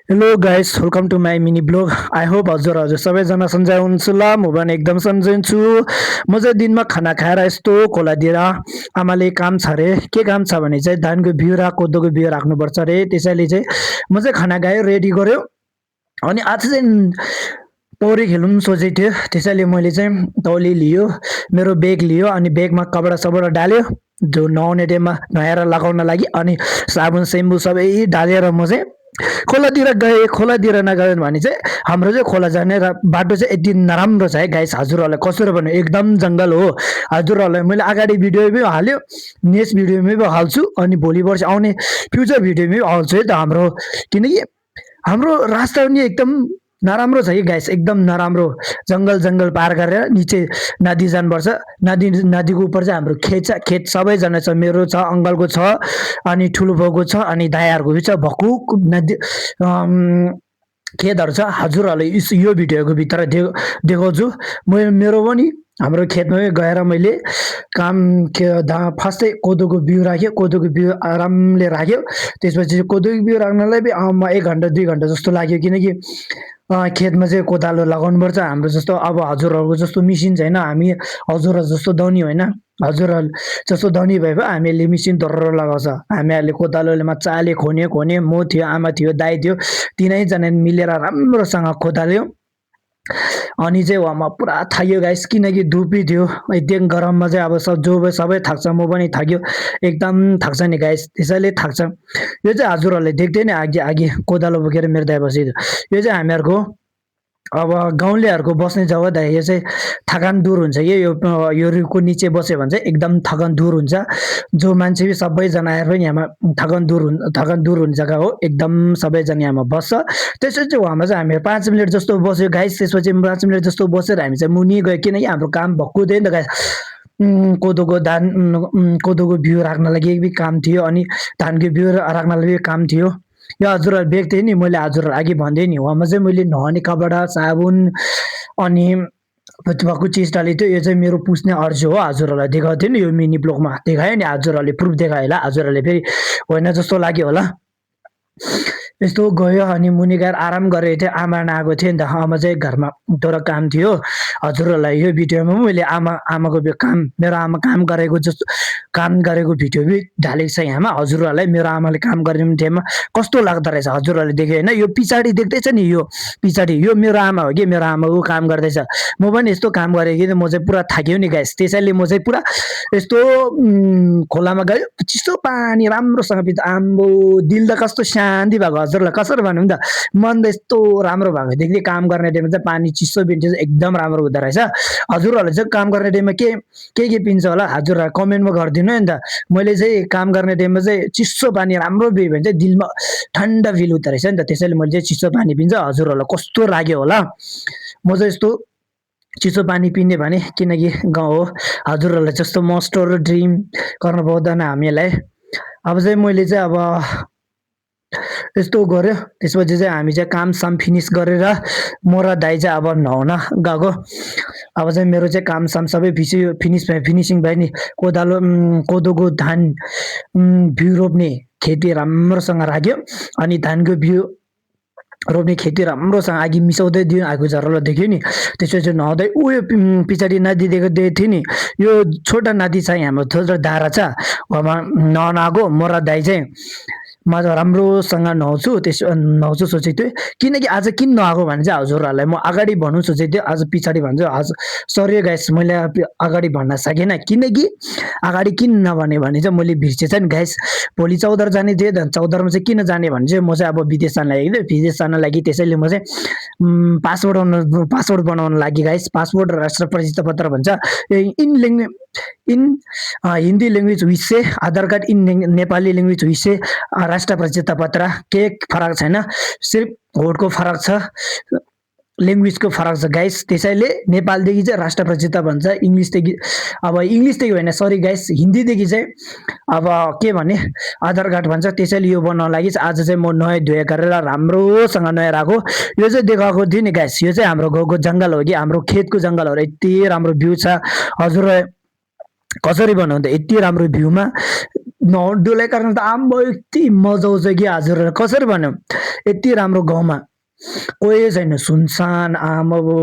Hello guys, welcome to my mini blog. I hope हजुर सबैजना सन्चै हुनुहुन्छ ल। म पनि एकदम सन्चै छु। म चाहिँ दिनमा खाना खाएर यस्तो खोलातिर आमाले काम छ अरे। के काम छ भने चाहिँ धानको बिउ र कोदोको बिउ राख्नुपर्छ अरे। त्यसैले चाहिँ म चाहिँ खाना खायो, रेडी गर्यो। अनि आज चाहिँ पौडी खेल्नु पनि सोचेको थियो। त्यसैले मैले चाहिँ तौली लियो, मेरो बेग लियो, अनि बेगमा कपडा सबडा डाल्यो, जो नुहाउने टाइममा नुहाएर लगाउन लागि। अनि साबुन सेम्बु सबै डालेर म चाहिँ खोलातिर गए। खोलातिर नगयो भने चाहिँ हाम्रो चाहिँ खोला जाने बाटो चाहिँ यति नराम्रो छ है गाइस। हजुरहरूलाई कसरी भन्नु, एकदम जङ्गल हो। हजुरहरूलाई मैले अगाडि भिडियोमै हाल्यो, नेक्स्ट भिडियोमै पनि हाल्छु, अनि भोलि पर्सि आउने फ्युचर भिडियोमै हाल्छु है त। किनकि हाम्रो रास्ता पनि एकदम नराम्रो छ कि गाइस, एकदम नराम्रो। जङ्गल पार गरेर निचे नदी जानुपर्छ। नदीको उपर चाहिँ हाम्रो खेत छ। खेत सबैजना छ, मेरो छ, अङ्कलको छ, अनि ठुलो बाउको छ, अनि दायाहरूको पनि छ। भक्कु नदी खेतहरू छ। हजुरहरूले यो भिडियोको भित्र देखाउँछु। मेरो पनि हाम्रो खेतमै गएर मैले काम फर्स्टै कोदोको बिउ राख्यो। कोदोको बिउ आरामले राख्यो। त्यसपछि कोदोको बिउ राख्नलाई पनि 1 घन्टा 2 घन्टा जस्तो लाग्यो। किनकि खेतमा चाहिँ कोदालो लगाउनुपर्छ। हाम्रो जस्तो अब हजुरहरूको जस्तो मिसिन छैन, हामी हजुरहरू जस्तो धनी होइन। हजुरहरू जस्तो धनी भए पो हामीहरूले मिसिन धर्र लगाउँछ। हामीहरूले कोदालोले मजाले खोने, म थियो, आमा थियो, दाइ थियो, तिनैजना मिलेर राम्रोसँग खोदाल्यो। अनि चाहिँ वहाँ पुरा थाक्यो गाइस, किनकि धुपी थियो। एकदम गरममा चाहिँ अब सबै थाक्छ, म पनि थाक्यो। एकदम थाक्छ नि गाइस, त्यसैले थाक्छ। यो चाहिँ हजुरहरूले देख्दै नि अघि कोदालो बोकेर मेरो दाइ बसिदियो। यो चाहिँ हामीहरूको अब गाउँलेहरूको बस्ने जग्गा त यो चाहिँ थकान दूर हुन्छ कि यो रुखको निचे बस्यो भने चाहिँ एकदम थकान दूर हुन्छ। जो मान्छे सबैजना आएर पनि यहाँमा थकान दूर हुने जग्गा हो। एकदम सबैजना यहाँमा बस्छ। त्यसपछि उहाँमा चाहिँ हामी 5 मिनट जस्तो बस्यो गाइस। त्यसपछि 5 मिनट जस्तो बसेर हामी चाहिँ मुनि गयो, किनकि हाम्रो काम भक्कु थियो नि त गाइस। कोदोको बिउ राख्न लागि भी काम थियो, अनि धानको बिउ राख्न लागि काम थियो। यो हजुरहरू देख्थे नि, मैले हजुरहरू अघि भन्दै नि, वहाँमा चाहिँ मैले नुहाउने कपडा, साबुन, अनि भक्कु चिज डालेको थियो। यो चाहिँ मेरो पुस्ने अर्ज हो। हजुरहरूलाई देखाएको थियो नि, यो मिनी ब्लगमा देखायो नि, हजुरहरूले प्रुफ देखायो होला। हजुरहरूले फेरि होइन जस्तो लाग्यो होला। यस्तो गयो, अनि मुनि गएर आराम गरेको थियो। आमा नआएको थियो नि त, आमा चाहिँ घरमा थोरै काम थियो। हजुरहरूलाई यो भिडियोमा मैले आमाको काम, मेरो आमा काम गरेको भिडियो पनि ढालेको छ यहाँमा। हजुरहरूलाई मेरो आमाले काम गर्ने टाइममा कस्तो लाग्दो रहेछ हजुरहरूले देख्यो होइन। यो पछाडि देख्दैछ नि, यो पछाडि यो मेरो आमा हो कि, मेरो आमाको काम गर्दैछ। म पनि यस्तो काम गरेँ कि म चाहिँ पुरा थाक्यो नि गाइस। त्यसैले म चाहिँ पुरा यस्तो खोलामा गयो, चिसो पानी राम्रोसँग पिउँदा आम्बो दिल त कस्तो शान्ति भएको। हजुरलाई कसरी भनौँ त, मन त यस्तो राम्रो भएको थियो कि काम गर्ने टाइममा चाहिँ पानी चिसो पिन्छ एकदम राम्रो हुँदो रहेछ। हजुरहरूले चाहिँ काम गर्ने टाइममा के पिन्छ होला, हजुरहरू कमेन्टमा गरिदिनु है। नि त मैले चाहिँ काम गर्ने टाइममा चाहिँ चिसो पानी राम्रो पियो भने चाहिँ दिलमा ठन्डा फिल हुँदो रहेछ नि त। त्यसैले मैले चाहिँ चिसो पानी पिन्छ। हजुरहरूलाई कस्तो लाग्यो होला। म चाहिँ यस्तो चिसो पानी पिने भने, किनकि गाउँ हो। हजुरहरूलाई जस्तो मस्ट र ड्रिम गर्न पाउँदैन हामीलाई। अब चाहिँ मैले चाहिँ अब यस्तो गऱ्यो। त्यसपछि चाहिँ हामी चाहिँ काम साम फिनिस गरेर म र दाइ चाहिँ अब नुहाउन गएको। अब चाहिँ मेरो चाहिँ काम साम सबै फिनिसिङ भयो नि। कोदोको धान बिउ रोप्ने खेती राम्रोसँग राख्यो, अनि धानको बिउ रोप्ने खेती राम्रोसँग अघि मिसाउँदै दियो। आगो झरला देख्यो नि। त्यसपछि नुहाउँदै उयो पछाडि नदी दिएको थियो नि, यो छोटा नदी छ, यहाँ थोरै धारा छ, उहाँमा नुहाउन आएको। म र दाइ चाहिँ म राम्रोसँग नुहाउँछु सोचेको थियो। किनकि आज किन नआएको भने चाहिँ हजुरहरूलाई म अगाडि भन्नु सोचेको थियो, आज पछाडि भन्छु। सरी गाइस, मैले अगाडि भन्न सकेन। किनकि अगाडि किन नभने भने चाहिँ मैले बिर्सेछ नि गाइस। भोलि 14 जाने थियो। 14मा चाहिँ किन जाने भने चाहिँ म चाहिँ अब विदेश जान लागेको थिएँ, विदेश जान लागि। त्यसैले म चाहिँ पासपोर्ट बनाउन लागि गाइस। पासपोर्ट राष्ट्र परिचय पत्र भन्छ इन हिन्दी ल्याङ्ग्वेज विषय, आधार कार्ड इन नेपाली ल्याङ्ग्वेज विषय, राष्ट्र परिचय पत्र। के फरक छैन, सिर्फ भोटको फरक छ, ल्याङ्ग्वेजको फरक छ गाइस। त्यसैले नेपालदेखि चाहिँ राष्ट्र परिचय भन्छ, इङ्ग्लिसदेखि होइन, सरी गाइस, हिन्दीदेखि चाहिँ अब के भने आधार कार्ड भन्छ। त्यसैले यो बनाउन लागि आज चाहिँ म नुहाइ धुवाइ गरेर राम्रोसँग नुहाएर आएको। यो चाहिँ देखाएको थियो नि गाइस, यो चाहिँ हाम्रो गाउँको जङ्गल हो कि, हाम्रो खेतको जङ्गलहरू यति राम्रो भ्यू छ। हजुर कसरी बनाउँदा यति राम्रो भ्यूमा डुलाइ कारण त आम्बो यति मजा आउँछ कि हजुरहरूलाई कसरी भन्नु यति राम्रो गाउँमा कोही छैन सुनसान आमाबो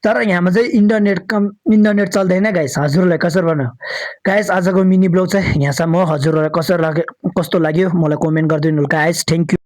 तर यहाँमा चाहिँ इन्टरनेट चल्दैन गाइस हजुरहरूलाई कसरी भन्नु गाइस आजको मिनी ब्लग चाहिँ यहाँसम्म हो हजुरहरूलाई कसरी लाग्यो कस्तो लाग्यो मलाई कमेन्ट गरिदिनु गाइस थ्याङ्क यू